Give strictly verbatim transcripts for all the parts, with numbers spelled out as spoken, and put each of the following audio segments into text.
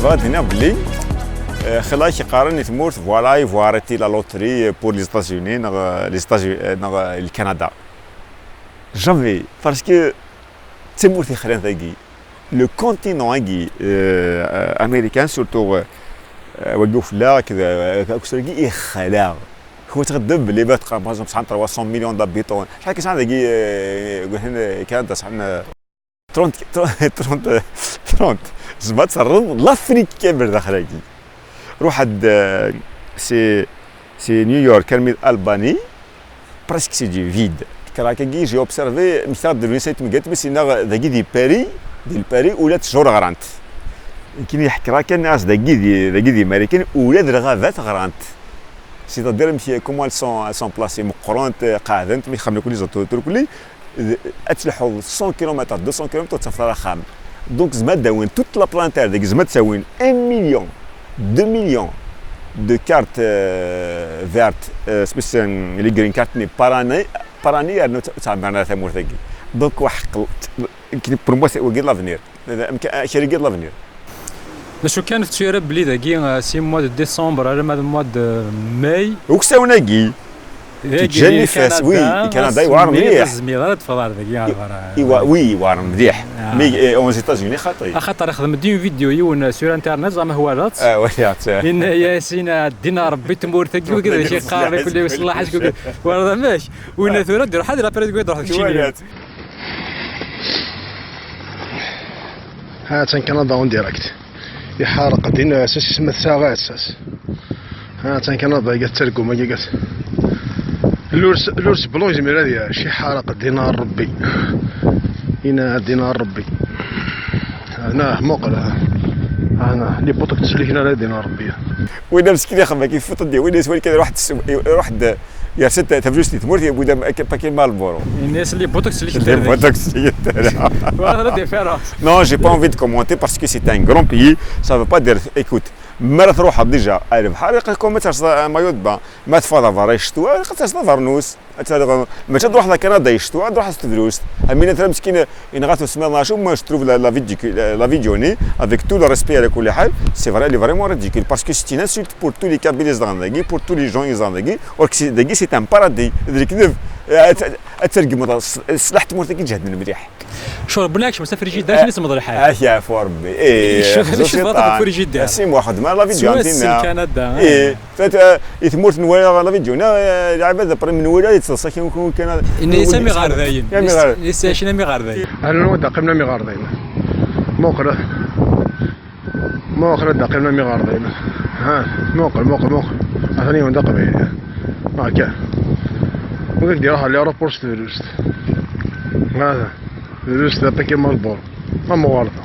Bɣiɣ ad d-iniɣ belli, eh, xilla i k-yeqqaren i tmurt, voilà, il faut arrêter la loterie pour les États-Unis neɣ, eh, les États-Unis, eh, neɣ, eh, le Canada. Jamais, parce que d tamurt yexlan tagi, le continent-agi, eh, américain, surtout, eh, eh, wagi ufella, akked, eh, akessar-agi, ixla. Kma txeddem belli ma teqqar, par exemple, sɛan trois cents millions d'habitants. Acḥal kan sɛan dagi, eh, Canada sɛan, eh, trente, trente, trente. Tzemreḍ ad terreḍ l'Afrique kamel daxel-agi. Ruḥ-d, eh, si, si New York armi d Albany, presque c'est du vide. Kra-agi, j'ai observé, mektaɣ d lwin sayt mgat, mais inna dagi di Paris, di Paris, ula d ttjur ɣrant. Nekkini ḥekreɣ kan, as dagi di, dagi di Marikan, ula d lɣabat ɣrant. C'est-à-dire, amek, comment elles sont, elles sont placées, meqqrent, qeɛdent, mi xemlen kulli, ẓeṭṭu, kulli, ad tleḥḥuḍ cent kilomètres, deux cents kilomètres, ur tettafeḍ ara axxam. Donc, tzemreḍ ad d-tawin toute la planète, dagi tzemreḍ ad tawin un million, deux millions de cartes, euh, vertes, euh, spécial, les green cards, mais par année, par année, ur tt-, ur tt-ɛemmren ara tamurt-agi. Donc, waḥeq, pour moi, c'est, wagi d l'avenir. Amek, kra-agi d l'avenir. D acu kan, tettu ara belli dagi, eh, si mois de décembre alamma d mois de mai. Uksawen-agi. Dagi, teǧǧa nnifas, Kanada, oui, Kanada yewɛer mliḥ. Ur tezmir ara ad teffeɣ ar dagi, ar ɣer, iwa-, oui, yewɛer mliḥ. Ah. Mais, eh, aux États-Unis, xaṭi. Axaṭer ixdem-d une vidéo yiwen, eh, sur internet, zɛma twalaḍ-tt? Ah, walaɣ-tt, ah. Yenna-yas, yenna, ddin a Rebbi tmurt-agi, wagi d acu yeqqar, kulli s laḥ, kulli. Twalaḍ amek? Winna tura d-iruḥ ad iruḥ, après deg ad iruḥ deg Cini. Ha-tt-an Kanada en direct. Iḥerq din, s, s, ma tsaɣ-as. Ha-tt-an Kanada, iga ttargum, iga. L'ours, l'ours blanc yezmer ad yac, iḥerq din a Rebbi. Ina din a Rebbi. Hna, muqel, ha. Hna, les poteaux tesliken ara din a Rebbi. Win ameskin ixeddem akka, ifuṭ-d, win yeswan kan, iruḥ-d s-, iruḥ-d, yersa-d tabluzt i tmurt, yewwi-d am-, akka, paquet Marlboro. Ini-as les poteaux tesliken. Les poteaux tesliken. Voilà la différence. Non, j'ai pas envie de commenter parce que c'est un grand pays. Ça veut pas dire, écoute, mi ara truḥeḍ déjà ar lebḥer, ilaq-ikem ad terseḍ maillot de bain. Ma teffɣeḍ ɣer berra i ccetwa, ilaq ad terseḍ abernus. Ad terreḍ, mačči ad truḥeḍ ar Kanada i ccetwa, ad truḥeḍ s tedrust. Am win atra meskin, yenɣa-t usemmiḍ neɣ acu, moi je trouve la, la vidéo, la, la vidéo-nni, avec tout le respect à كل حال, c'est vrai, elle est vraiment ridicule, parce que c'est une insulte pour tous les Kabyles i zedɣen dagi, pour tous les gens i zedɣen dagi, or que c'est, dagi c'est un paradis, d lekdeb, ad, ad, ad tergmeḍ s, s leḥ tmurt-agi ǧehden mliḥ. Cur, belli akcem s afrijidar, ah, kien ismeḍ lḥal. Ah, yeɛfu Rebbi. Eh, cur, cur, cur, afrijidar. Si Muḥ, xdem la vidéo, swa anti-nna. Kanada, eh. Eh, fat, eh, i tmurt n waya la vidéo, na, eh, lɛibad après من ولا يتصل كان كان كان. Ini-as am iɣerdayen. Am iɣer-, is-, is-, acin am iɣerdayen. Ahlan wa ddaqim am iɣerdayen. Muqel. Muqel ad d-aqim am iɣerdayen. Ha, muqel, muqel, muqel. Atan yiwen d aqbayli. Akka. Win ak-d-iruḥ ɣer l'aéroport s tebluzt. Ha, tebluzt d apaki Marlboro. Am uɣerda.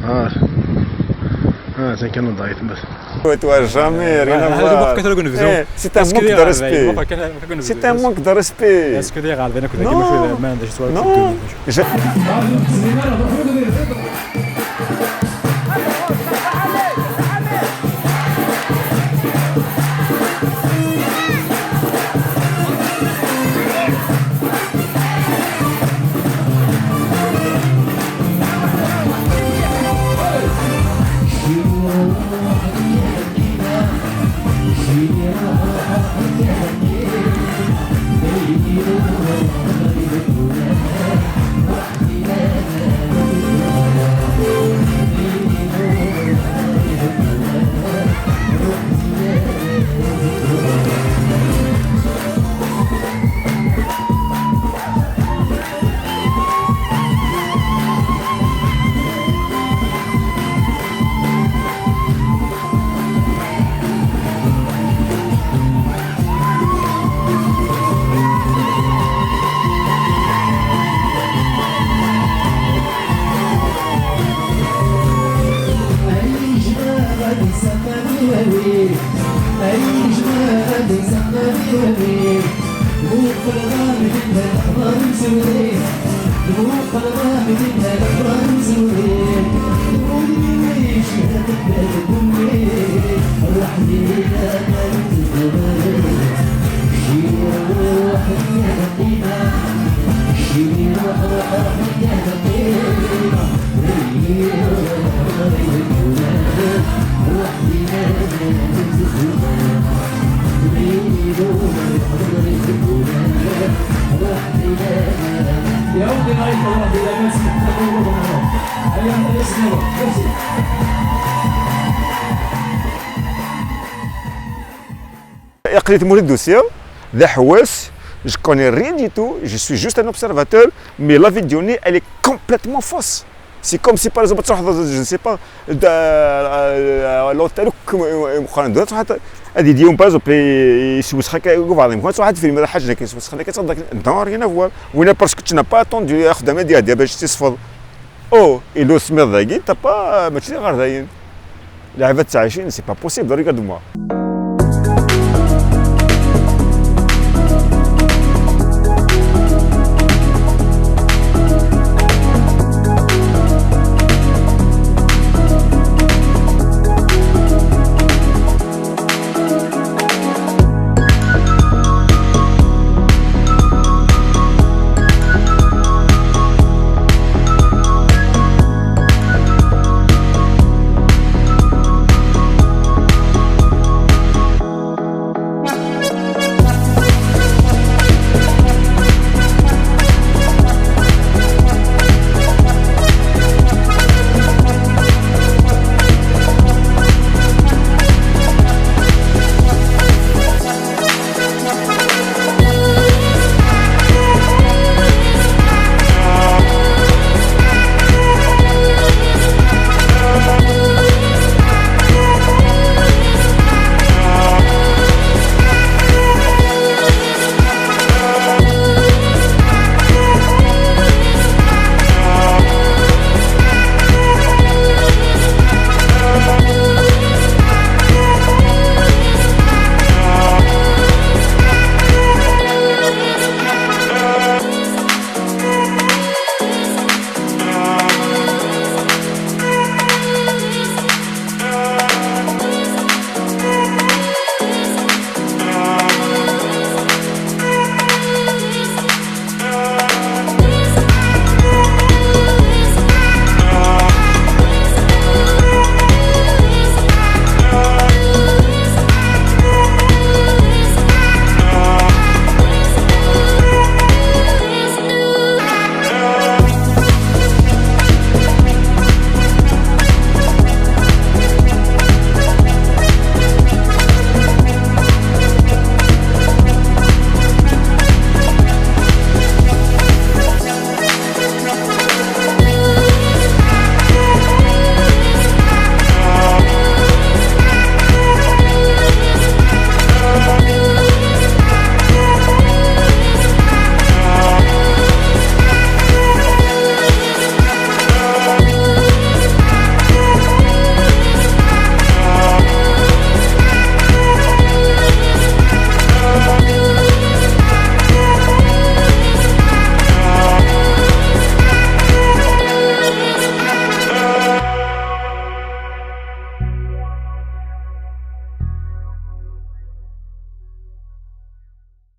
Ha. Ha, atan kan ḍayet, bas. Tu vois, jamais, rien à voir. Eh, c'est un manque de respect. C'est un manque de respect. Non. Non. Je- Tmurt i d-usiɣ d aḥewwas. Je connais rien du tout, je suis juste un observateur, mais la vidéo-nni, elle est complètement fausse. C'est comme si, par exemple, tu vois, je ne sais pas, l'hôtel, comme on dit, tu vois, هذه اليوم، par exemple, يسوسخك بعض الامكان، واحد فيلم هذا حاجه كيسوسخك، non, rien à voir. وين parce que tu n'as pas attendu خدامه ديال دابا باش تصفر. او الا سميض داكي، t'as pas ماشي غير داين. العباد عايشين، c'est pas possible، regarde-moi.